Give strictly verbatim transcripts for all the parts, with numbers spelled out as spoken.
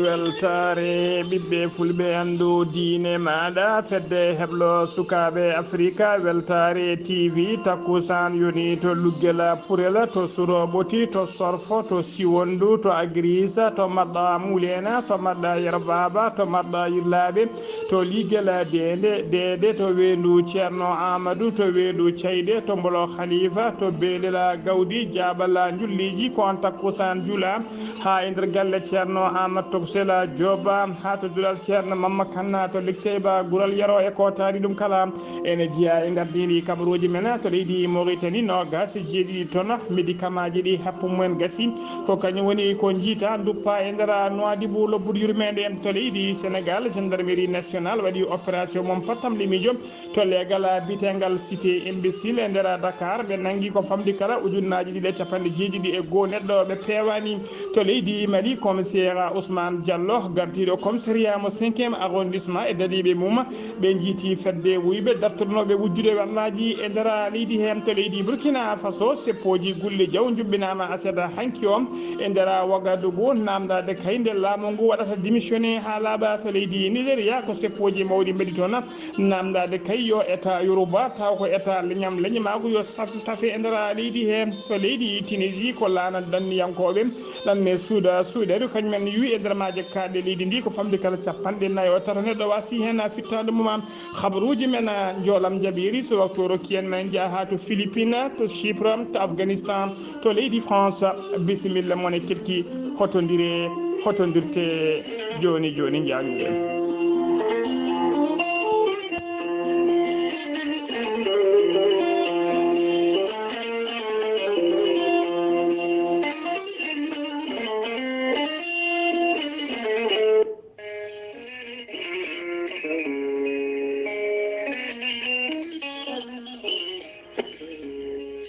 Weltaare ɓiɓɓe fulɓe, anndu diine maaɗa, fedde heblo sukaaɓe Afrika, weltaare T V, takkusaan yoni to Luggela Purela, to Suro Ɓoti, to Sorfo, to Siwondu, to Agrisa, to Maɗɗa Mulena, to Maɗɗa Yerbaba, to Maɗɗa Yirlaaɓe, to Ligela Deende, Deede, to Weendu Ceerno Aamadu, to Weendu Cayɗe, to Mbolo Khalifa, to Beelela Gawdi, Jaaɓala Njulliiji, ko on takkusaan jula. Haa e nder galle Ceerno Aamadu Toksela Jooba, haa to duɗal Ceerno Mamma Kanna to Likseyba, Gural Yero e ko taari ɗum kala. Ene jeyaa e ngardiindi kabaruuji men to leydi Mauritanie, noogaas e jeeɗiɗi ton, médicamentji ɗi happu mumen gasi. Ko kañum woni ko njiita, nduppa e nder Nouadhibou, lobbudu yurmeende to leydi Sénégal. Gendarmerie nationale waɗi opération mum pattam limijo to leegal biyeteegal Cité Imbécile e nder Dakar. Ɓe nanngi ko famɗi kala ujunnaaji ɗiɗi e capanɗe jeeɗiɗi e goo neɗɗo ɓe peewaani. To leydi Mali, commissaire Ousmane Diallo, gardiiɗo commissariat mo cinquième arrondissement e dadiiɓe mum, ɓe njiiti fedde wuyɓe dartornooɓe wujjude wallaaji e nder leydi heen. To leydi Burkina Faso, seppooji Gulle Jaw njuɓɓinaama aset hanki o e nder Wagadugu, naamndaade kay nde laamu ngu waɗata démissionné haa laaɓa. To leydi Nigeria, ko seppooji mawɗi mbaɗi toon, naamndaade kay yo État Yoruba, taw ko État leñam leñamaagu, yo saf-, tafe e nder leydi heen. To leydi Tunisie, ko laana danniyankooɓe, ɗanne suuda suuɗeeru, kañum en yuwi e nder maaje kaaɗɗe leydi ndi, ko famɗi kala capanɗe nayo e tato neɗɗo waasi heen fittaandu mum. Habaruuji men, njoolam jaɓiiri, so waktu o rokki en, men njaha haa to Philippines, to Chypre, to Afghanistan, to leydi France. Bisimilla mon e keɗki, hotondire, hotondirte jooni jooni, njaagnuɗen.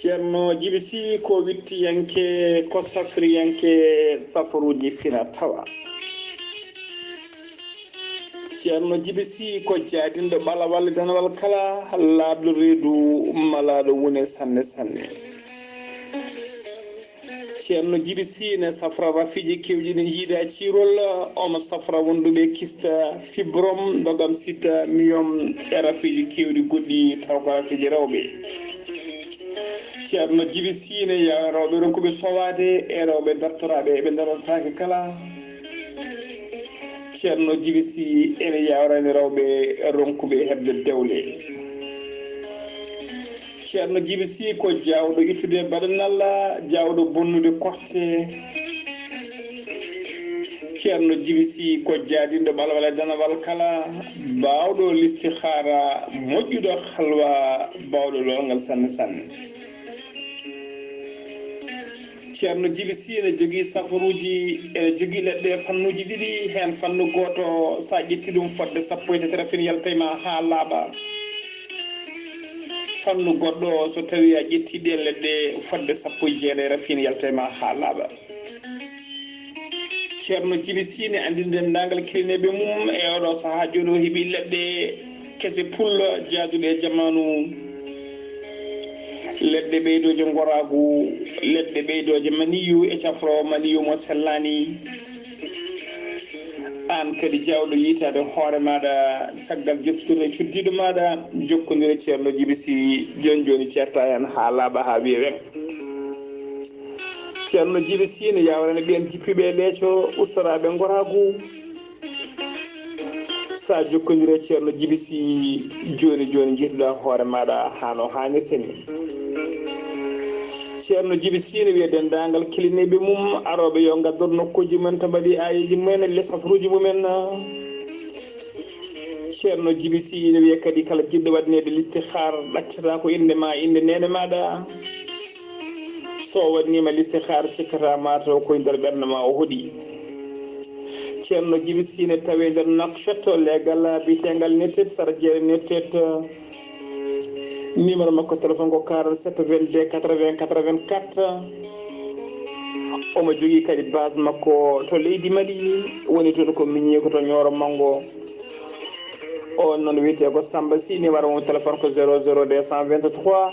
Ceerno Jibi Sih ko wittiyanke, ko safriyanke, safaruuji fina tawa. Ceerno Jibi Sih ko jaadinɗo ɓalawal e danawal kala, laaɓɗo reedu, malaaɗo wune sanne sanne. Ceerno Jibi Sih ne safra rafiiji keewɗi ɗi njiida ciirol, omo safra wonduɓe kista, fibrom, ndogam sita, miyom e rafiiji keewɗi goɗɗi taw ko rafiiji rewɓe. Ceerno Jibi Sih ne yawra rewɓe ronkuɓe sowaade e rewɓe dartoraaɓe ɓe darotaake kala. Ceerno Jibi Sih ene yawrani rewɓe ronkuɓe heɓde dewle. Ceerno Jibi Sih ko jaawɗo ittude baɗanal, jaawɗo bonnude korte. Ceerno Jibi Sih ko jaadinɗo ɓalawal e danawal kala, baawɗo listihaara, moƴƴuɗo halwa, baawɗo loolngal sanne sanne. Ceerno Jibi Sih ene jogii safaruuji, ene jogii leɗɗe fannuuji ɗiɗi, heen fannu gooto, so a ƴetti ɗum fodde sappo e tati rafin yalta e ma haa laaɓa. Fannu goɗɗo, so tawii a ƴetti ɗeen leɗɗe fodde sappo e jeenayi rafin yalta e ma haa laaɓa. Ceerno Jibi Sih ne anndi denndaangal kilineeɓe mum e oɗo sahaa, jooɗo heɓi leɗɗe kese pullo jaaduɗe e jamaanu. Leɗɗe ɓeydooje ngoraagu, leɗɗe ɓeydooje maniyu e cafro maniyu mo sellaani. Aan kadi jaawɗo yiytaade hoore maaɗa caggal joftirde cuddiiɗo maaɗa, jokkondire Ceerno Jibi Sih, jooni jooni ceerta heen haa laaɓa haa wiya weŋ. Ceerno Jibi Sih ne yawrani ɓeen jippiiɓe e leeco, ustoraaɓe ngoraagu. So a jokkondire Ceerno Jibi Sih, jooni jooni njettuɗaa hoore maaɗa haa no haanirta ni. Ceerno Jibi Sih ne wiya denndaangal kilineeɓe mum arooɓe yo ngaddor nokkuuji mumen to mbaɗi aayeeji mumen, les afruuji mumen. Ceerno Jibi Sih ne wiya kadi kala jiɗɗo waɗaneede listihaar, ɗaccata ko innde ma, innde neene maaɗa. So o waɗniima listihaar, cikkata mataw ko e nder ɓernde ma o hoɗi. Ceerno Jibi Sih ne tawi nder Nouakchott, leegal biyeteengal Netet, sara jeere Netet. Numéro makko téléphone ko quarante-sept vingt-deux quatre-vingts quatre-vingt-quatre. Omo jogii kadi base makko to leydi Mali, woni toon ko miñi ko to Ñooro Manngo. O Noon wiyetee ko Samba Sy, numéro mum téléphone ko zéro zéro deux cent vingt-trois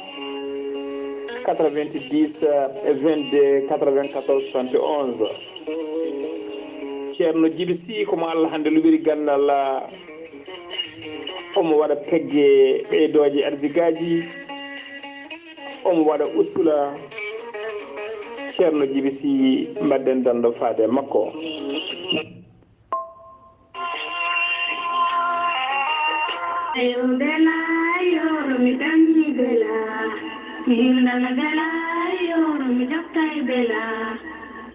quatre-vingt-dix vingt-deux quatre-vingt-quatorze soixante et onze. Ceerno Jibi Sy, ko mo Allah hannde luɓiri ganndal, omo waɗa pegge ɓeydooje arsigaaji, omo waɗa usula. Ceerno Jibi Sy, mbaɗden danndo faade e makko. Ayo bela, yoro mi danyi bela. Mi hindana bela, yoro mi jokkay bela.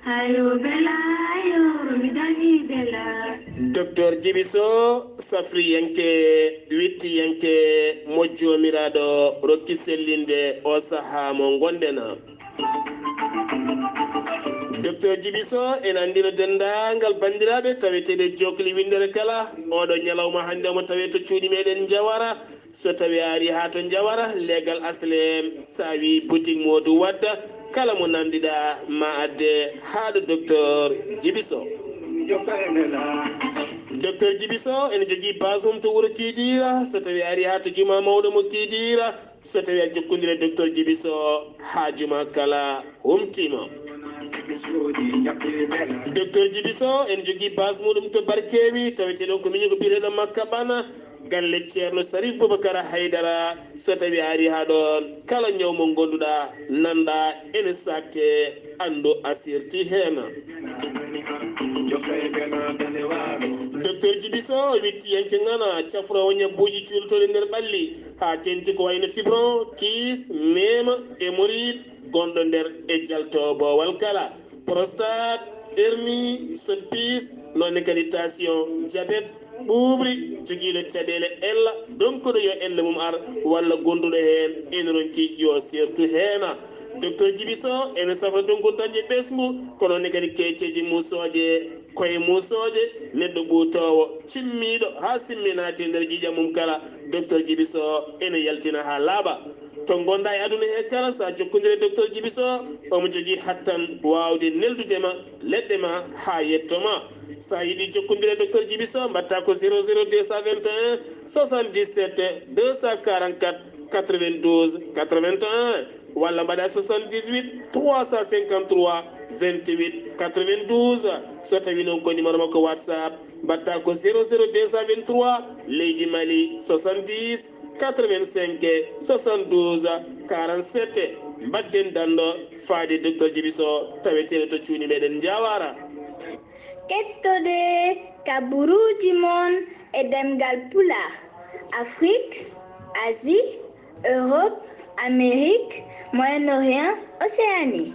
Ayo bela, yoro mi danyi bela. Docteur Jibi Soh, safriyanke, wittiyanke, mo joomiraaɗo rokki sellinde o sahaa mo ngonɗen. Docteur Jibi Soh ene anndina denndaangal banndiraaɓe taweteeɓe jookli winndere kala, oɗo ñalawma hannde omo tawee to cuuɗi meɗen Njawara. So tawii a arii haa to Njawara, leegal H L M, so a wii boutique Modou Wadda, kala mo naamndiɗaa ma adde haa ɗo Docteur Jibi Soh. Docteur Jibi Soh ene jogii base mum to wuro Kiidiira. So tawii a arii haa to jumaa mawɗo mo Kiidiira, so tawii a jokkondire Docteur Jibi Soh haa jumaa kala humtiima. Docteur Jibi Soh ene jogii base muɗum to Barkewi, taweteɗon ko miñi ko biyeteɗo Makka Bana, galle Ceerno Sarif Boubacar Haydara. So tawii a arii haa ɗoon, kala ñaw mo ngonnduɗaa, nanɗaa ene saakte, anndu a sirti heen. Docteur Jibi Soh, wittiyanke ŋana, cafroowo ñabbuuji cuulotooɗi nder ɓalli, haa teeŋti ko wayno fibron, kyste, myome, hémorroïde, gonɗo nder e jalto boowal kala, prostate, hernie, saute-pisse, noon ne kadi tension, diabète, ɓuuɓri, jogiiɗo caɗeele ella, donkuɗo yo ella mum ar, walla gonduɗo heen ene ronki yo seertu heen. Docteur Jibi Soh ene safra donku dañde ɓesngu, ko noon ne kadi keeceeji muusooje, koye muusooje, neɗɗo ɓuutoowo, cimmiiɗo haa simmi naati e nder ƴiiƴam mum kala, Docteur Jibi Soh ene yaltina haa laaɓa. To ngonɗaa e aduna he kala, so a jokkondire Docteur Jibi Soh, omo jogii hattan waawde neldude ma leɗɗe ma haa yetto ma. So a yiɗi jokkondire Docteur Jibi Soh, mbaɗtaa ko zéro zéro deux cent vingt et un soixante-dix-sept deux cent quarante-quatre quatre-vingt-douze quatre-vingt-un, walla mbaɗaa soixante-dix-huit trois cent cinquante-trois vingt-huit quatre-vingt-douze. So tawii noon ko numéro makko WhatsApp, mbaɗtaa ko zéro zéro deux cent vingt-trois, leydi Mali, soixante-dix quatre-vingt-cinq soixante-douze quarante-sept. Mbaɗden danndo faade Docteur Jibi Soh, taweteeɗo to cuuɗi meɗen Njawara. Kettode kaburuuji mon e ɗemngal Pulaar, Afrik, Asie, Europe, Amérique, Moyen-Orient, Océanie.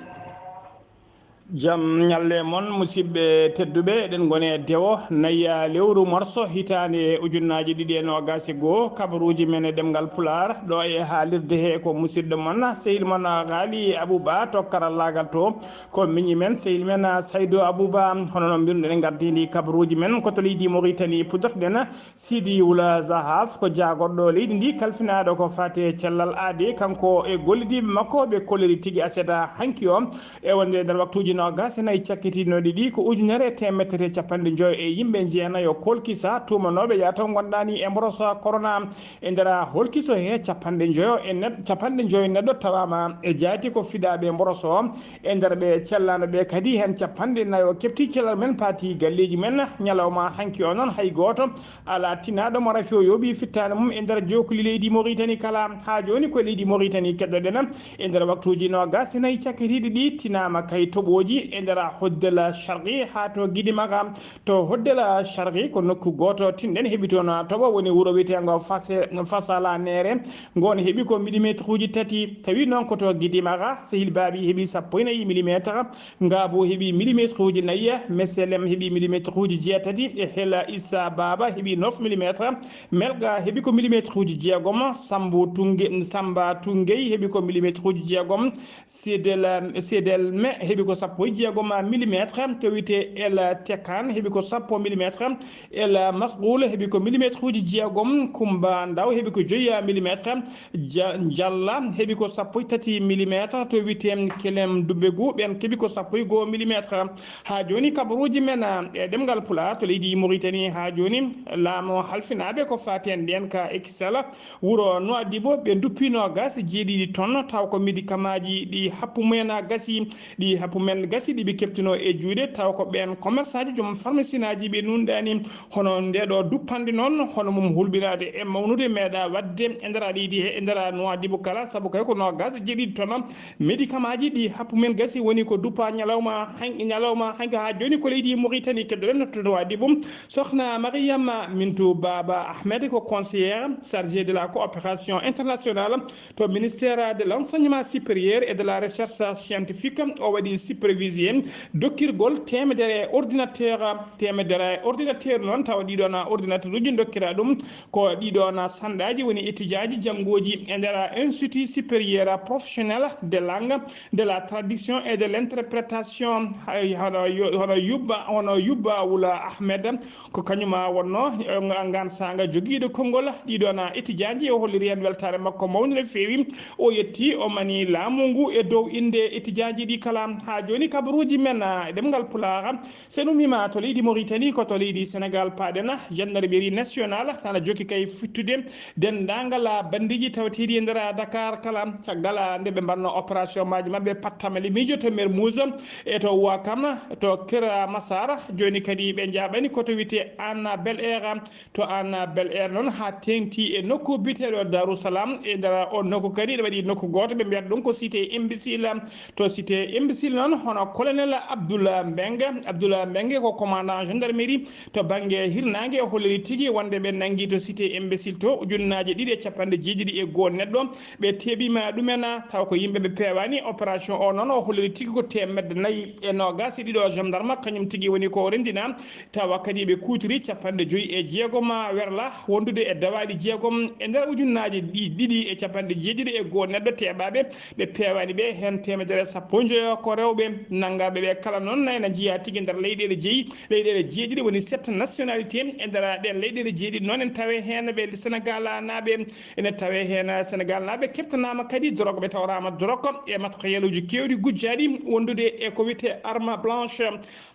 Jam ñalle mon, musidɓe tedduɓe. Eɗen ngoni e dewo naya lewru morso hitaande ujunnaji ɗiɗi e noogas e goo. Kabaruuji men e ɗemngal Pulaar, ɗo e haalirde he ko musidɗo mon, sehil mon Ghali Abou Ba to karallaagal to. Ko miñi men, sehil men Saydo Abou Ba. Hono no mbirunɗen, en ngardini kabaruuji men ko to leydi Mauritanie, puɗɗorɗen Sidi Wula Zahaf, ko jaagorɗo leydi ndi, kalfinaaɗo ko faati e cellal aadi. Kanko e gollidiiɓe makko, ɓe kolliri tigi aset hanki o, e wonde e nder waktuuji noogas e nayi cakkitiiɗi nooɗi ɗi, ko ujunere e teemedde tati e capanɗe njoyo e yimɓe jeenayo kolkisa tuumanooɓe yataw ngonɗaani e mboroso corona. E nder holkiso he, capanɗe njoyo e neɗ-, capanɗe njoyo neɗɗo tawaama e jaati ko fiɗaaɓe mboroso. E nder ɓe cellaano ɓe kadi, heen capanɗe nayo keɓti cellal men, paati galleeji men. Ñalawma hanki o noon, hay gooto alaa tinaaɗo mo rafi o yooɓi fittaandu mum e nder jookli leydi Mauritanie kala. Haa jooni ko leydi Mauritanie keɗoɗen. E nder waktuuji noogas e nayi cakkitiiɗi ɗi, tinaama kay toɓooji e nder Hoddel Sharqi haa to Gidimaka. To Hoddel Sharqi ko nokku gooto tinɗen heɓi toon toɓo, woni wuro wiyeteengo Fase-, Fasala Neere, ngoon heɓi ko millimétre uji tati. Tawi noon ko to Gidimaka, Sehil Baabi heɓi sappo e nayi millimétre, Ngaabu heɓi millimétre uji nayi, Meselem heɓi millimétre uji jeetati, e Hela Issa Baba heɓi neuf millimétre, Melga heɓi ko millimétre uji jeegom, Sambu Tunge-, Samba Tungey heɓi ko millimétre uji jeegom, Sidel, Sidelme heɓi ko sappo sappo e jeegom millimetre, to wiyetee El Tekan heɓi ko sappo millimetre, El Masgul heɓi ko millimetre uji jeegom, Kumba Ndaw heɓi ko joyi millimetre, Ja-, Jalla heɓi ko sappo e tati millimetre, to wiyetee Kelem Dubbegu, ɓeen keɓi ko sappo e goo millimetre. Haa jooni kabaruuji men, eh, e ɗemngal Pulaar to leydi Mauritanie, haa jooni laamu halfinaaɓe ko faati e ndeen ka Ekisala, wuro Nouadhibou, ɓe nduppi noogaas e jeeɗiɗi ton, taw ko médicamentji ɗi happu mumen a gasi, ɗi happu men gasi, ɗi ɓe keɓtuno e juuɗe, taw ko ɓeen commerçantji, joom pharmacienaaji ɓe nunɗaani. Hono nde ɗo duppande noon, hono mum hulɓinaade e mawnude meeɗa waɗde e nder leydi he, e nder Nouadhibou kala, sabu kay ko noogaas e jeeɗiɗi ton médicamentji ɗi happu men gasi woni ko duppa ñalawma han-, ñalawma hanki haa jooni ko leydi Mauritanie. Keddoɗen to Nouadhibou, Sokhna Mariama Mintou Baba Ahmed ko conseillère chargée de la coopération internationale to ministère de l'enseignement supérieur et de la recherche scientifique. O waɗi supervisé dokkirgol temedere ordinateur, temedere ordinateur noon, tawa ɗiɗon ordinateur uji dokkira ɗum ko ɗiɗon sanɗaaji woni étudiantji janngooji e nder Institut supérieur professionnel de langue, de la traduction et de l'interprétation, hay hono yo-, hono Yubba, hono Yubba Wula Ahmed, ko kañum wonno, eh, ngaan saanga jogiiɗo konngol ɗiɗon étudiantji. O holliri heen weltaare makko mawnde no feewi. O yetti, o mani laamu ngu e dow innde étudiantji ɗi kala. Haa jooni kabaruuji men, ah, e ɗemngal Pulaar, so en ummiima to leydi Mauritanie, ko to leydi Sénégal paaɗen. Gendarmerie nationale tana jokki kay fittude denndaangal, ah, banndiiji tawateeɗi e nder Dakar kala, caggal, ah, nde ɓe mbaɗno opération maaji maɓɓe pattamali miijo to Mermoz, e to Ouakam, to Kër Massar. Jooni kadi ɓe njaaɓani ko to wiyetee Hann Bel Air. To Hann Bel Air noon, haa teeŋti e nokku biyeteeɗo Darou Salam. E nder o nokku kadi, ene waɗi nokku gooto, ɓe mbiyata ɗum ko cité imbécile. To cité imbécile noon, hono colonel Abdoulaye Mbengue. Abdoulaye Mbengue ko commandant gendarmerie to bannge hirnaange, o holliri tigi wonde ɓe nanngi to cité imbécile to ujunnaaje ɗiɗi e capanɗe jeeɗiɗi e goo neɗɗo. Ɓe teeɓiima ɗumen, tawa ko yimɓe ɓe peewaani. Opération o noon, o holliri tigi ko teemedde nayi e noogaas e ɗiɗo gendarme, kañum tigi woni ko renndina. Tawa kadi ɓe kuutiri capanɗe joyi e jeegom werla, wondude e dawaaɗi jeegom e nder ujunnaaje ɗi-, ɗiɗi e capanɗe jeeɗiɗi e goo neɗɗo teeɓaaɓe, ɓe peewaani ɓe, heen teemedere sappo e njoyo ko rewɓe, nanngaaɓe ɓe kala noon ene njiyaa tigi nder leyɗeele jeyi, leyɗeele jeeɗiɗi, woni sept nationalité. E nder ɗeen leyɗeele jeeɗiɗi noon, ene tawee heen ɓe Senegal naaɓe, ene tawee heen Senegal naaɓe keɓtanaama kadi dorog, ɓe tawraama dorog e matériel uji keewɗi gujjaaɗi, wondude e ko wiyetee arme blanche.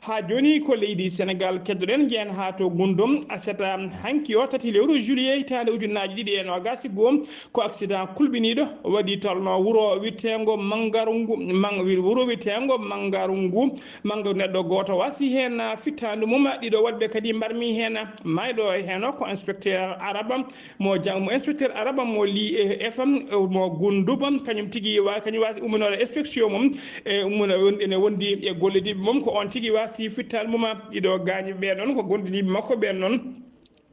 Haa jooni ko leydi Senegal keddoɗen, njehen haa to Gundum. Aset, um, hanki o tati lewru juillet hitaande ujunnaaji ɗiɗi e noogaas e goo, ko accident kulɓiniiɗo waɗi tolno wuro wiyeteengo Mangarungu, Mang-, wuro wiyeteengo Mangarungu. Mangaru neɗɗo gooto wasi heen, uh, fittaandu mum, ɗiɗo woɗɓe kadi mbarmi heen. Maayɗo e heen o ko inspecteur Araba, mo jang-, mo inspecteur Araba mo li, eh, F M, eh, mo Gunduba, kañum tigi wa-, kañum wasi umminore inspection mum, e ummina won-, ene wondi e gollodiiɓe mum, ko on tigi wasi fittal mum. Ɗiɗo gaañi ɓe noon ko gondiniiɓe makko ɓe noon.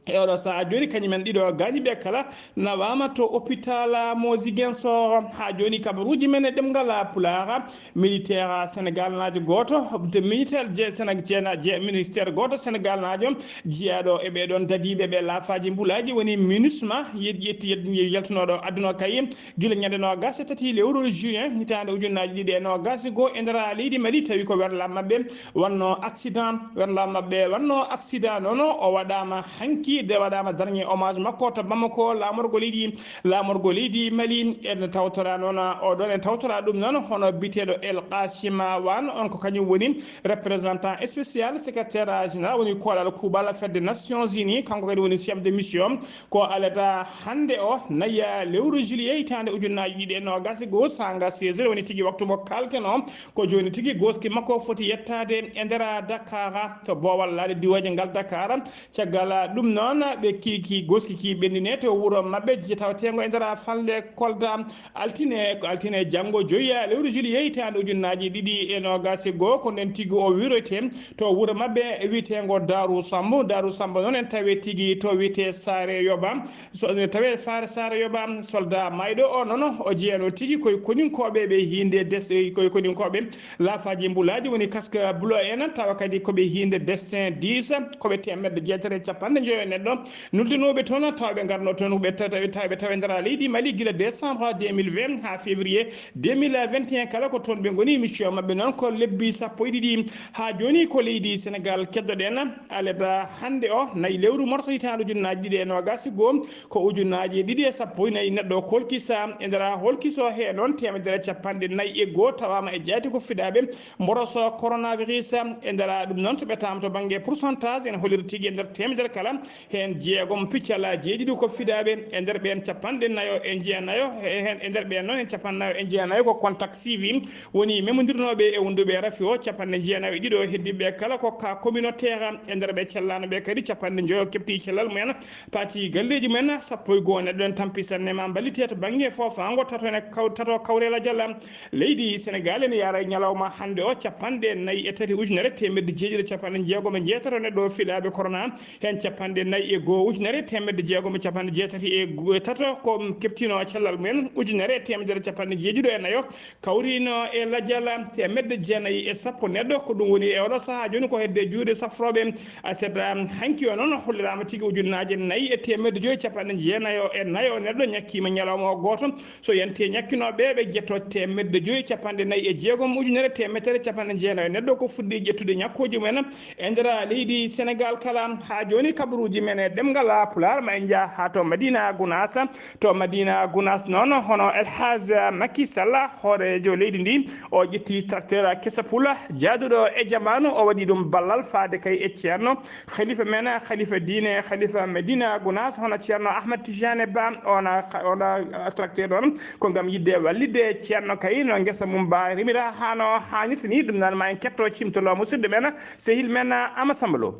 E oɗo sahaa jooni, kañum en ɗiɗo gaañi ɓe kala nawaama to hôpital mo Ziguinchor. Haa jooni kabaruuji men e ɗemngal Pulaar, militaire Senegal naajo gooto, de militaire je-, Sene-, jena-, je-, ministère gooto Senegal naajo jeyaaɗo e ɓee ɗoon dadiiɓe ɓe laafaaji mbulaaji woni MINUSMA, ye-, yetti-, yet-, yaltunooɗo aduna kay gila ñande noogaas e tati lewru juin hitaande ujunnaaji ɗiɗi e noogaas e goo e nder leydi Mali, tawi ko werla maɓɓe wonno accident, werla maɓɓe wonno accident noon o waɗaama hanki, de waɗaama darñe hommage makko to Bamako, laamorgo leydi, laamorgo leydi Mali. En tawtora noon, o ɗoon en tawtora ɗum noon, hono biyeteeɗo El Qasima Wan, on ko kañum woni représentant spécial, secrétaire général, woni koɗal kuuɓal fedde Nations Unies, kanko kadi woni chef de mission. Ko alata hannde o, nayi lewru juillet hitaande ujunnaaji ɗiɗi e noogaas e goo, saanga seize heures, woni tigi waktu mo kaalten o, ko jooni tigi gooski makko foti yettaade e nder Dakar, to boowal laaɗe diwooje ngal Dakar. Caggal ɗum noon, ɓe ki, ki gooski ki ɓenndine to wuro maɓɓe, je tawateengo e nder falnde Kolda. Altine, ko altine janngo joyi lewru juillet hitaande ujunnaaji ɗiɗi e noogaas e goo, ko nden tigi o wiroyte to wuro maɓɓe wiyeteengo Daaru Sambo. Daaru Sambo noon en tawe tigi to wiyetee Saare Yoba. So, en tawe Saare, Saare Yoba, soldat maayɗo o noon, o jeyano tigi koye koninkooɓe ɓe hiinde des-, koye koninkooɓe laafaaji mbulaaji woni casque bleu en, tawa kadi ko ɓe hiinde Destin dix, ko ɓe teemedde jeetati e capanɗe njoyo en. Ɗo nultinooɓe toon, tawɓe ngarno toon, ɓe taw-, taw-, tawɓe tawa e nder leydi Mali gila décembre deux mille vingt haa février deux mille vingt et un, kala ko toon ɓe ngoni. Mission maɓɓe noon ko lebbi sappo e ɗiɗi. Haa jooni ko leydi Senegaal keddoɗen. Aleda hannde o, nayi lewru marso hitaande ujunnaaji ɗiɗi e noogaas e goo, ko ujunnaaji ɗiɗi e sappo e nayi neɗɗo kolkisa. E nder holkiso he noon, teemedere capanɗe nayi e goo tawaama e jaati ko fiɗaaɓe mboroso coronavirus. E nder ɗum noon, so ɓe taama to bannge pourcentage, ene holliri tigi e nder teemedere kala, heen jeegom piccal jeeɗiɗi ko fiɗaaɓe. E nder ɓeen capanɗe nayo e jeenayo, e heen, e nder ɓeen noon, heen capanɗe nayo e jeenayo ko contact suivi, woni memondirnooɓe e wonduɓe rafi o. Capanɗe jeenayo e ɗiɗo heddiiɓe kala ko cas communautaire. E nder ɓe cellaano ɓe kadi, capanɗe njoyo keɓti cellal mumen, paati galleeji mumen. Sappo e goo neɗɗo en tampi sanne ma mballite to bannge foofaango tato ene kaw-, tato kawre lajal. Leydi Senegaal ene yaara e ñalawma hannde o capanɗe nayi e tati ujunere teemedde jeeɗiɗi e capanɗe jeegom e jeetato neɗɗo fiɗaaɓe corona, heen capanɗe nayi e goo ujunere teemedde jeegom e capanɗe jeetati e go-, e tato ko keɓtiino cellal mumen, ujunere e teemedere capanɗe jeeɗiɗo e nayo kawriino e lajal. Teemedde jeenayi e sappo neɗɗo, ko ɗum woni e oɗo sahaa jooni ko hedde juuɗe safrooɓe. Aset, um, hanki o noon holliraama tigi ujunnaaje nayi e teemedde joyi capanɗe jeenayo e nayo neɗɗo ñakkiima ñalawma o gooto. So yanti e ñakkinooɓe ɓe, ɓe ƴetto teemedde joyi capanɗe nayi e jeegom ujunere teemedere capanɗe jeenayo neɗɗo ko fuɗɗi ƴettude ñakkooji mumen e nder leydi Senegaal kala. Haa jooni kabaruuji men e ɗemngal Pulaar, ma en njah haa to Madina Gunaas. To Madina Gunaas noon, hono El Hadj Macky Sall, hooreejo leydi ndi, o ƴetti tracteur kesa pula jaaduɗo e jamaanu, o waɗi ɗum ballal faade kay e ceerno, khalifa men, khalifa diine, khalifa Medina Gunaas, hono ceerno Ahmad Tijane Ba. Ona, ona tracteur noon ko ngam yiɗde wallitde ceerno kay no ngesa mum ba rimira haa no haanirta ni. Ɗum noon ma en ketto cimtolo musidɗo men, sehil men Ama Samba Lo.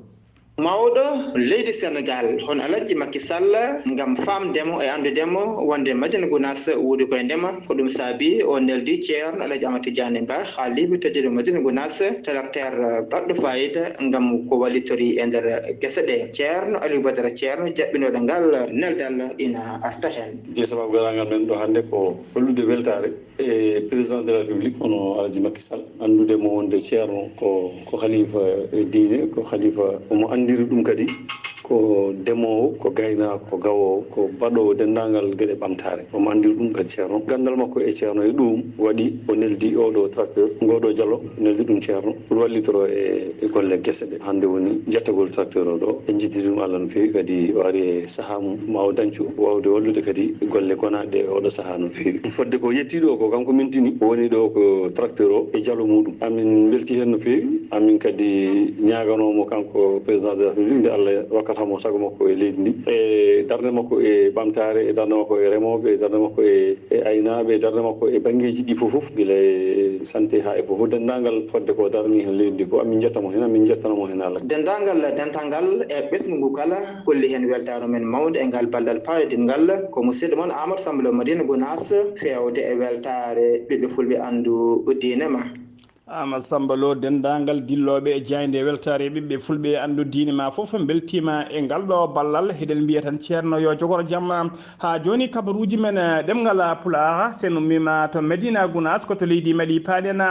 Mawɗo leydi Senegaal, hono Alhaji Macky Sall, ngam faamde mo e anndude mo wonde Madina Gunaas wuuri koye ndema. Ko ɗum saabi o neldi ceerno Alhaji Amadou Tidiane Ba, haaliiɓe tedduɗo Madina Gunaas, tracteur baɗɗo fayida ngam ko wallitori e nder gese ɗe. Ceerno Aliou Badara Ceerno jaɓɓinooɗo ngal neldal ina arta heen. Jeyi sababu garaangal men ɗo hannde ko hollude weltaare e président de la République, hono Alhaji Macky Sall, anndude mo wonde ceerno ko, ko khalifa e diine, ko khalifa, omo anndiri ɗum kadi ko demoowo, ko gaynaako, ko gawoowo, ko baɗoowo denndaangal geɗe ɓamtaare. Omo anndiri ɗum kadi ceerno. Ganndal makko e ceerno e ɗum waɗi o neldi oɗo tracteur, ngoɗo jalo, neldi ɗum ceerno, pour wallitoro e, e golle gese ɗe. Hannde woni jettagol tracteur o ɗo. En njetti ɗum Allah no feewi, kadi o ari e sahaa mum, ma o dañcu waawde wallude kadi golle gonaaɗe e oɗo sahaa no feewi. Fodde ko yettii ɗo ko kanko mintini, o woni ɗo ko tracteur o e jalo muɗum. Amin mbelti heen no feewi. Amin kadi ñaaganoo mo kanko président de la République, nde Allah rokkata mo sago makko e leydi ndi, e darnde makko e ɓamtaare, e darnde makko e remooɓe, e darnde makko e, e aynaaɓe, e darnde makko e banngeeji ɗi fof fof, gila e santé haa e fof fof, denndaangal fodde ko darni heen leydi ndi ko. Amin njetta mo heen, amin njettana mo heen Allah. Denndaangal dental ngal e ɓesngu ngu kala kolli heen weltaare men mawnde e ngal ballal paayodir ngal. Ko musidɗo mon Amadou Samba Lo Madina Gunaas, feewde e weltaare ɓiɓɓe fulɓe anndu diine ma. Ama Samba Lo, denndaangal dillooɓe e jaaynde weltaare ɓiɓɓe fulɓe anndu diine ma fof mbeltiima e ngal ɗo ballal. Hiɗen mbiya tan ceerno yo jogoro jam. Haa jooni kabaruuji men, eh, ɗemngal Pulaar, sen ummiima to Medina Gunaas, ko to leydi Mali paaɗen.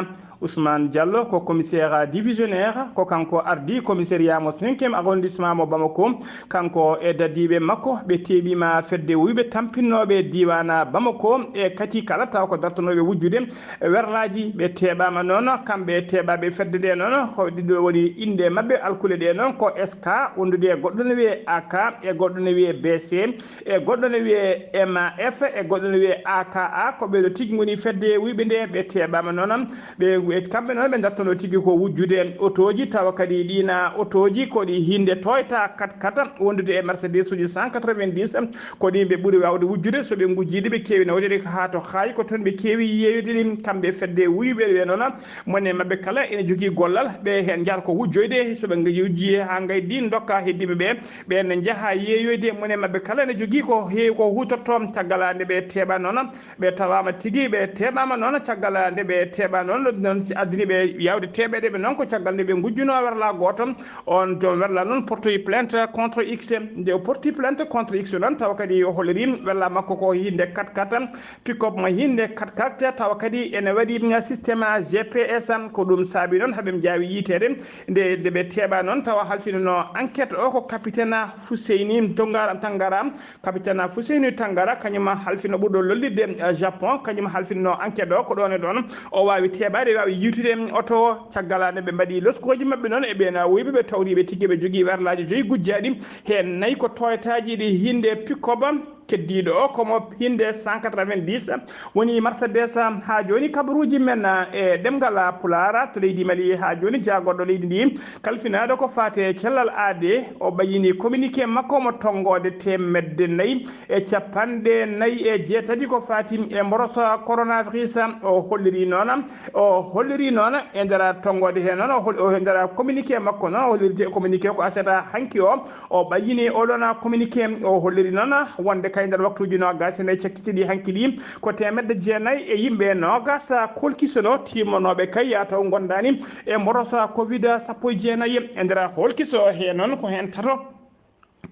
Ousmane Diallo ko commissaire divisionnaire, ko kanko ardii commissariat mo cinquième arrondissement mo Bamako. Kanko e dadiiɓe makko, ɓe teeɓiima fedde wuyɓe tampinnooɓe diiwaan Bamako e kadi kala taw ko dartanooɓe wujjude werlaaji. Ɓe teeɓaama noon, kamɓe teeɓaaɓe fedde ɗe noon, ko ɗiɗo woni innde maɓɓe alkule ɗe noon, ko S K, wondude e goɗɗo ne wiyee A K, e goɗɗo ne wiyee B C, e goɗɗo ne wiyee M A F, e goɗɗo ne wiyee A K A. Ko ɓeeɗo tigi ngoni fedde wuyɓe nde, ɓe teeɓaama noon. Ɓe, ɓe, kamɓe noon ɓe dartanoo tigi ko wujjude otooji, tawa kadi ɗiina otooji ko ɗi hinde toyta kat kat, wondude e Mercedes uji cent quatre-vingt-dix, ko ɗin ɓe ɓuri waawde wujjude. So ɓe ngujjii ɗi, ɓe keewi nawde ɗi haa to haayi, ko toon ɓe keewi yeeyude ɗin. Kamɓe fedde wuyɓe ɓe noon, mone maɓɓe kala ene jogii gollal, ɓe heen njahata ko wujjoyde. So ɓe ngujjii haa ngaydi ndokka heddiiɓe ɓe, ɓe ne njaha yeeyoyde. Mone maɓɓe kala ene jogii ko heewi ko huutortoo. Caggal nde ɓe teeɓa noon, ɓe tawaama tigi, ɓe teeɓaama noon. Caggal nde ɓe teeɓa noon, Si addini ɓe yawde teemeɗe ɓe noon, ko caggal nde ɓe ngujjunoo werla gooto. On joom werla noon portoyi plainte contre X. Nde o porti plainte contre X noon, tawa kadi o holliri werla makko ko hinde quatre quatre, pick-up mo hinde quatre quatre, tawa kadi ene waɗi système G P S. Ko ɗum saabi noon haɓe njaawi yiiteede nde, nde ɓe teeɓa noon, tawa halfinanoo enquête o ko capitaine Fuseyni Tongara Tangara. Capitaine Fuseyni Tangara, kañum halfino ɓurɗo lollirde, eh, Japon, kañum halfinno enquête o ko ɗon e ɗon o waawi teeɓaade, waawi yiwtude oto o. Caggal nde ɓe mbaɗi loskooji maɓɓe noon e ɓeen wuyɓe, ɓe tawri ɓe tigi ɓe jogii werlaaji joyi gujjaaɗi, heen nayi ko Toyotaaji ɗi hinde pick-up, keddiiɗo o ko mo hinde cent quatre-vingt-dix, woni Mercedes. Haa jooni kabaruuji men, eh, e ɗemngal Pulaar to leydi Mali, haa jooni jaagorɗo leydi ndi kalfinaaɗo ko faati e cellal aadee, o ɓayyini communiqué makko mo tonngoode teemedde nayi e capanɗe nayi e jeetati ko faati e mboroso coronavirus. O holliri noon, o holliri noon e nder tonngoode hee noon, o hol-, o e nder communiqué makko noon, o holliri communiqué ko aset hanki o, o ɓayyini oɗon communiqué, o holliri noon wonde kay nder waktuuji noogaas e nayi cakkitiiɗi hanki ɗi, ko teemedde jeenayi e yimɓe noogaas kolkisono timmonooɓe kay yaa taw ngondaani e mboroso covid sappo e jeenayi. E nder holkiso hee noon ko heen tato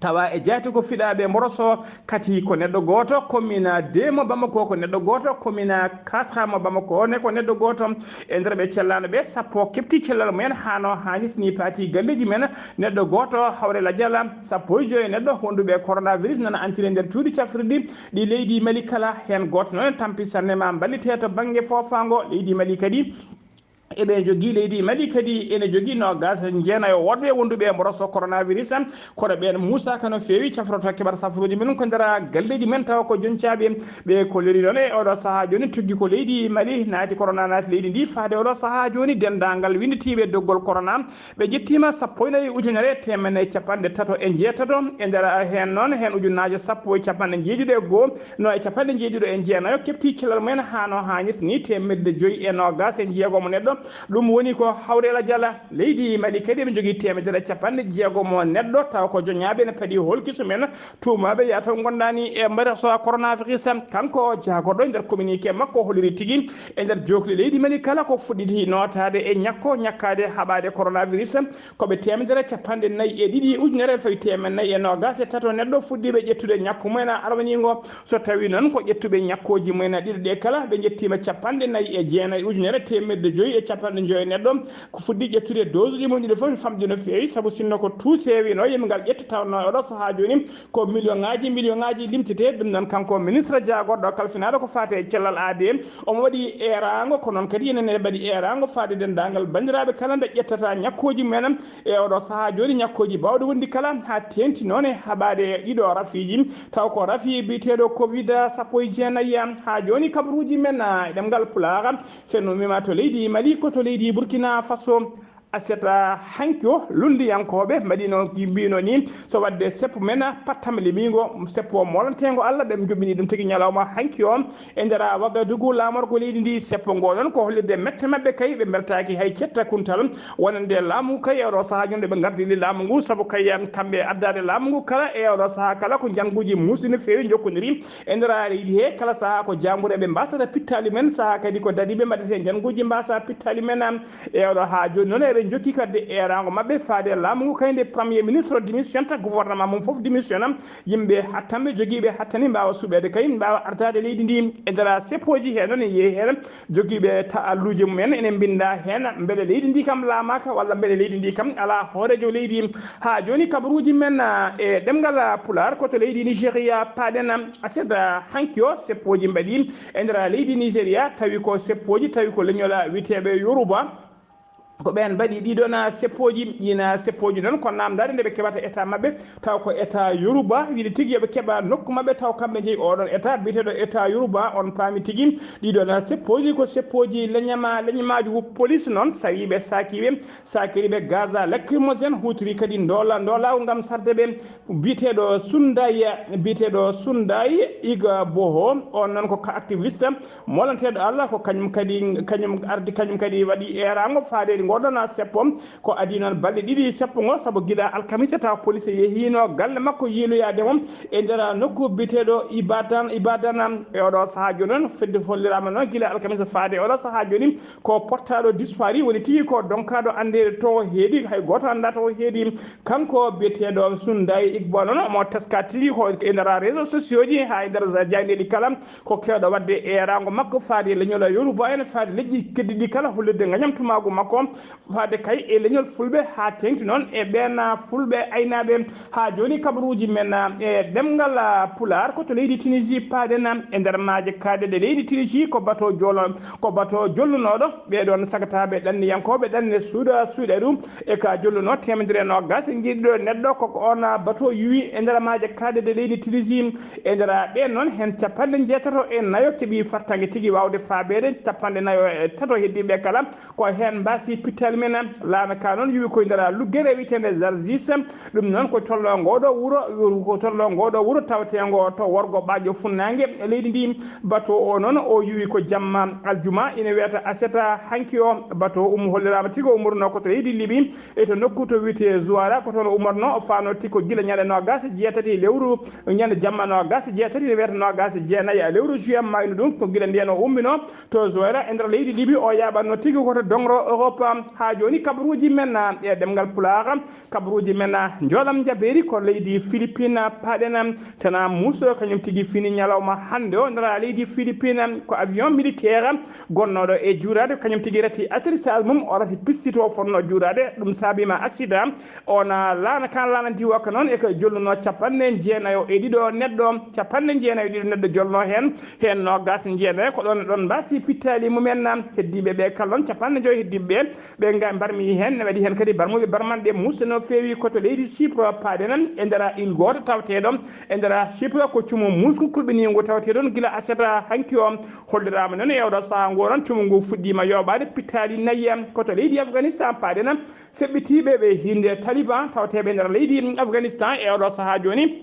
tawa e jaati ko fiɗaaɓe mboroso, kati ko neɗɗo gooto, commune deux mo Bamako ko neɗɗo gooto, commune quatre mo Bamako ne ko neɗɗo gooto. E nder ɓe cellaano ɓe, sappo keɓti cellal mumen haa no haanirta ni, paati galleeji men, neɗɗo gooto hawre lajal, sappo e joyi neɗɗo wonduɓe coronavirus nana antine nder cuuɗi cafrirɗi ɗi leydi Mali kala. Heen gooto noon tampi sanne ma mballite to bannge foofaango leydi Mali kadi. Eɓe njogii leydi Mali kadi ene jogii noogaas e jeenayo woɗɓe wonduɓe e mboroso coronavirus. Kono ɓeen muusaaka no feewi cafroto kibar safruuji men ko nder galleeji men, tawa ko joncaaɓe. Ɓe kolliri noon e oɗo sahaa jooni tuggi ko leydi Mali naati, corona naati leydi ndi faade oɗo sahaa jooni. Denndaangal winnditiiɓe doggol corona ɓe njettiima sappo e nayi ujunere teemedde nayi capanɗe tato e njeetato. E nder heen noon, heen ujunnaaje sappo e capanɗe njeeɗiɗo e goo no e capanɗe njeeɗiɗo e jeenayo keɓti cellal mumen haa no haanirta ni, teemedde joyi e noogaas e jeegom neɗɗo. Ɗum woni ko hawre lajal leydi Mali kadi ɓe njogii teemedere e capanɗe jeegom neɗɗo, tawa ko joñaaɓe ene paɗi holkiso men, tuumaaɓe yaa taw ngondaani e mboroso coronavirus. Kanko jaagorɗo e nder communiqué makko holliri tigi e nder jookli leydi Mali kala ko fuɗɗiti nootaade e ñakko, ñakkaade haɓaade coronavirus. Ko ɓe teemedere capanɗe nayi e ɗiɗi ujunere fawi teemedde nayi e noogaas e tato neɗɗo fuɗɗiiɓe ƴettude ñakku mumen arwaniingo. So tawii noon ko ƴettuɓe ñakkooji mumen ɗiɗo ɗe kala, ɓe njettiima capanɗe nayi e jeenayi ujunere teemedde joyi e capanɗe joyi neɗɗo ko fuɗɗi ƴettude dose ji mum ɗiɗo fof, famɗi no feewi, sabu sinno ko tuuseewino yimɓe ngal ƴetta, tawnoo e oɗo sahaa jooni ko million ŋaaji, million ŋaaji limtetee. Ɗum noon, kanko ministre jaagorɗo kalfinaaɗo ko faati e cellal aadee, omo waɗi eeraango, ko noon kadi enen ne mbaɗi eeraango faade denndaangal banndiraaɓe kala nde ƴettata ñakkooji mumen e oɗo sahaa jooni, ñakkooji baawɗi wonde kala, haa teeŋti noon e haɓaade ɗiɗo rafiiji, taw ko rafi biyeteeɗo covid sappo e jeenayi. Haa jooni kabaruuji men, ah, e ɗemngal Pulaar, so en ummiima to leydi Mali, ko to leydi Burkina Faso. Aset hanki o, lunndiyankooɓe mbaɗino, mbino ni, so waɗde seppo men pattam limingo, seppo molanteengo Allah, ɓe njuɓɓini ɗum tigi ñalawma hanki o. E nder Wagadugu, laamorgo leydi ndi, seppo ngo noon ko hollirde mette maɓɓe kay, ɓe mbeltaaki hay cetta kuntal wonande laamu ngu kay e oɗo sahaa. Ñande ɓe ngardini laamu ngu, sabu kay kamɓe addaade laamu ngu kala e oɗo sahaa kala ko njannguuji muusɗi no feewi njokkondirii e nder leydi he. Kala sahaa ko jaambureeɓe mbaasata pittaali men, sahaa kadi ko dadiiɓe mbaɗetee njannguuji mbaasa pittaali men. E oɗo haa jooni noon eɓe njokki kadi eeraango maɓɓe faade laamu ngu kay nde Premier Ministre démissionnta, gouvernement mum fof démissionna, yimɓe hattanɓe, jogiiɓe hattani mbaawa suɓeede kay, mbaawa ardaade leydi ndi. E nder seppooji hee noon, en yehi heen, jogiiɓe ta-, alluuje mumen ene mbinnda heen, mbele leydi ndi kam laamaaka walla mbele leydi ndi kam alaa hooreejo leydi. Haa jooni, kabaruuji men, ah, e ɗemngal Pulaar, ko to leydi Nigéria paaɗen, ah, aset hanki o, seppooji mbaɗi e nder leydi Nigéria, tawi ko seppooji, tawi ko leñol wiyeteeɓe Yoruba. Ko ɓeen mbaɗi ɗii ɗoon seppooji. Ɗiin seppooji noon ko naamndaade nde ɓe keɓata état maɓɓe, taw ko état Yoruba, wiide tigi yo ɓe keɓa nokku maɓɓe, taw kamɓe njeyi oɗon état biyeteeɗo état Yoruba. On paami tigi, ɗii ɗoon seppooji ko seppooji leñama, leñamaaji police noon, sawiiɓe, saakiiɓe, saakiriiɓe gaz lacrymogène, huutorii kadi ndoola, ndoolaagu ngam sarde ɓe. Biyeteeɗo Sunday, biyeteeɗo Sunday Igboho, on noon ko ka activiste, molanteeɗo Allah, ko kañum kadi, kañum ardi, kañum kadi waɗi eeraango faadeede Ngoɗon seppo ko adii noon balɗe ɗiɗi seppo ngo, sabu gila alkamisa tawa police yehiino galle makko yiiloyaade mo e nder nokku biyeteeɗo Ibadan, Ibadan. E oɗo sahaa jooni noon, fedde folliraama noon gila alkamisa faade e oɗo sahaa jooni, ko portaaɗo disparu, woni tigi ko donkaaɗo anndeede to heedi, hay gooto anndaa to heedi. Kanko biyeteeɗo Sunday Igbo noon, omo teska tigi ko e nder réseaux sociaux ji, haa e nder jaayndeeji kala, ko keewɗo waɗde eeraango makko faade e leñol Yoruba en, faade leƴƴi keddiiɗi kala, hollirde ngañamtumaagu makko, faade kay e leñol Fulɓe, haa teeŋti noon e ɓeen, ah, Fulɓe aynaaɓe. Haa jooni kabaruuji men, ah, e ɗemngal, ah, Pulaar, ko to leydi Tunisie paaɗen, ah, e nder maaje kaaɗe ɗe leydi Tunisie, ko bato jolo-, ko bato jollunooɗo ɓee ɗoon sagataaɓe ɗanniyankooɓe ɗanne suuɗa suuɗaru, e ka jolluno teemedere e noogaas e jeeɗiɗo neɗɗo, ko on, ah, bato yuwi e nder maaje kaaɗe ɗe leydi Tunisie. E nder ɓeen noon, heen capanɗe njeetato e nayo keɓi fartaŋŋe tigi waawde faabeede, capanɗe nayo e tato heddiiɓe kala ko heen mbaasi pittaali men. Laana ka noon yuwi koye nder luggere wiyeteende Zarzis. Ɗum noon ko tolno ngooɗo wuro, ko tolno ngooɗo wuro taweteengo to worgo ɓaajo funnaange leydi ndi. Bato o noon o yuwi ko jamma aljuma, ina wiyata aseta hanki o. Bato o um holliraama tigi o ummoruno ko to leydi Libi, e to nokku to wiyetee Zuwara, ko toon o ummoruno. O faano tigi ko gila ñande noogaas e jeetati lewru, ñande jamma noogaas e jeetati, ina wiyata noogaas e jeenayi lewru juin mayno ɗum. Ko gila ndeen o ummino to Zuwara e nder leydi Libi, o yaaɓanno tigi ko to doŋro Europe. Haa jooni kabaruuji men, ah, e ɗemngal Pulaar, kabaruuji men, ah, njooɗam njabeeri ko leydi Philippines paaɗen, ah, tana muuso kañum tigi fini ñalawma hannde o nder leydi Philippines, ko avion militaire gonnooɗo e juuraade, kañum tigi rati atterrissage mum, o rati piste to fotnoo juuraade, ɗum saabiima accident. On, ah, laana kan, laana diwa ka noon e ko jolluno capanɗe jeenayo e ɗiɗo neɗɗo, capanɗe jeenayo e ɗiɗo neɗɗo jolno heen, heen noogaas e jeenayo ko ɗoon, ɗoon mbaasi pittaali mumen. Heddiiɓe ɓe kala noon, capanɗe joy heddiiɓe ɓe, ɓe nga-, mbarmi heen, ne waɗi heen kadi barmuɓe barmanɗe muusde no feewi ko to leydi Chypre paaɗen e nder il gooto tawateeɗo e nder Chypre, ko cumu muusngu kulɓiniingu tawateeɗo gila aseta hanki o. Holliraama noon e oɗo sahaa ngo noon, cumu ngu fuɗɗiima yooɓaade pittaali nayi ko to leydi Afghanistan paaɗen. Seɓɓitiiɓe ɓe hinnde Taliban tawateeɓe nder leydi Afghanistan e oɗo sahaa jooni,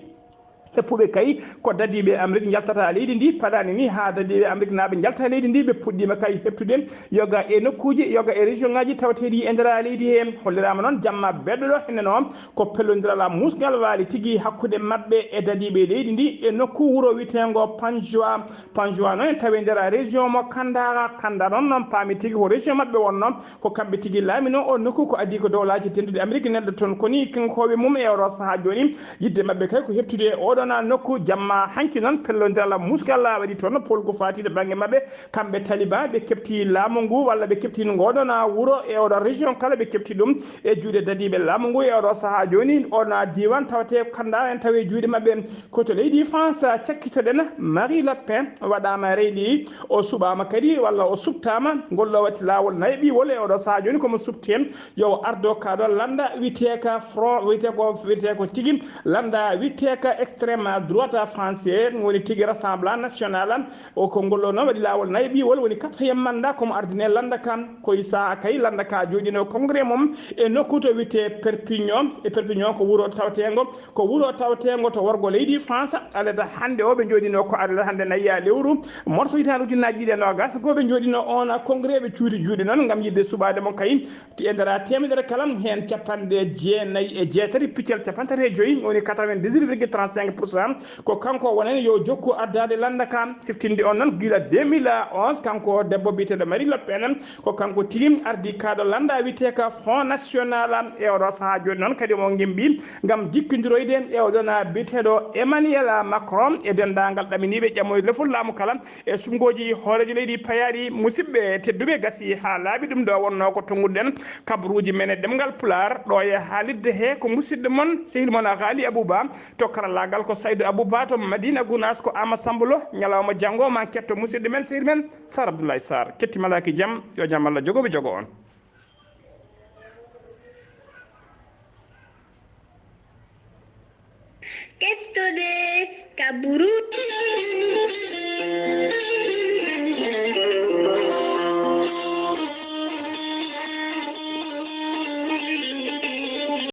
heppuɓe kay ko dadiiɓe Amérique njaltata leydi ndi. Paɗaani ni haa dadiiɓe Amérique naaɓe njalta leydi ndi, ɓe puɗɗiima kay heɓtude yoga e nokkuuji, yoga e région ngaji tawateeɗi e nder leydi he. Holliraama noon jamma beɗɗo ɗo henne noon ko pellondiral musngal waali tigi hakkunde maɓɓe e dadiiɓe leydi ndi e nokku wuro wiyeteengo Panjwa. Panjwa noon en tawi nder région mo Kandara. Kandara noon, noon paami tigi ko région maɓɓe wonno. Ko kamɓe tigi laamino o nokku, ko adii ko Dowlaaji Dentuɗi Amerik nelda toon koni kankooɓe mum e oɗo sahaa jooni. Yiɗde maɓɓe kay ko heɓtude oɗon nokku. Jamma hanki noon, pellondiral musgal waɗi toon, polgu faati to bannge maɓɓe. Kamɓe Taliban, ɓe keɓti laamu ngu, walla ɓe keɓti ngoɗon wuro e oɗo région kala, ɓe keɓti ɗum e juuɗe dadiiɓe laamu ngu e oɗo sahaa jooni. On diiwaan tawetee Kandahar en tawi e juuɗe maɓɓe. Ko to leydi France cakkitoɗen, Marie Le Pen waɗaama reyɗi, o suɓaama kadi, walla o suɓtaama. Ngol ɗo watti laawol nayi ɓiwol e oɗo sahaa jooni, komo suɓti heen yo o ardo ka ɗo lannda wiyeteeka Front, wiyetee ko, wiyetee ko tigi lannda wiyeteeka extrême droite français, woni tigi Rassemblement National. O ko ngol ɗo noon waɗi laawol nayi ɓiwol, woni quatrième mandat, komo ardine lannda ka. Ko e sahaa kay lannda ka jooɗino congrès mum e nokku to wiyetee Perpignan. E Perpignan ko wuro taweteengo Ko wuro taweteengo to worgo leydi France. Alada hannde o, ɓe njooɗino ko alada hannde nayi lewru. Morso hitaande ujunnaaji ɗiɗi e noogaas ko ɓe njooɗino on congrès, ɓe cuuti juuɗe noon ngam yiɗde suɓaade mo kay. E nder teemedere kala, heen capanɗe jeenayi e jeetati piccal capanɗe tati e joyi, woni quatre-vingt-dix-huit virgule trente-cinq pour cent. Ko kanko wonani yo jokku addaade lannda ka. Siftinde on noon, gila deux mille onze, kanko debbo biyeteeɗo Marie Le Pen, ko kanko tigi ardi ka ɗo lannda wiyeteeka Front National. E oɗo sahaa jooni noon kadi omo ngimɓi ngam jikkindiroyde e oɗon biyeteeɗo Emmanuel Macron e denndaangal ɗaminiiɓe ƴammoyde lefol laamu kala e suɓngooji hooreejo leydi payaaɗi. Musidɓe tedduɓe, gasi haa laaɓi, ɗum ɗo wonnoo ko tonnguɗen kabaruuji men e ɗemngal Pulaar ɗo e haalirde he ko musidɗo mon, sehil mon Haali Abouba, to karallaagal ko Saydu Abouba, to Madina Gounass ko Ama Samb Lo. Ñalawma janngo ma ketto musidɗo men, sehil men Sar Abdoulaye Sarr. Ketti malaaki jam, yo jam Allah jogo ɓe jogo on. Kettoɗe kabaruuji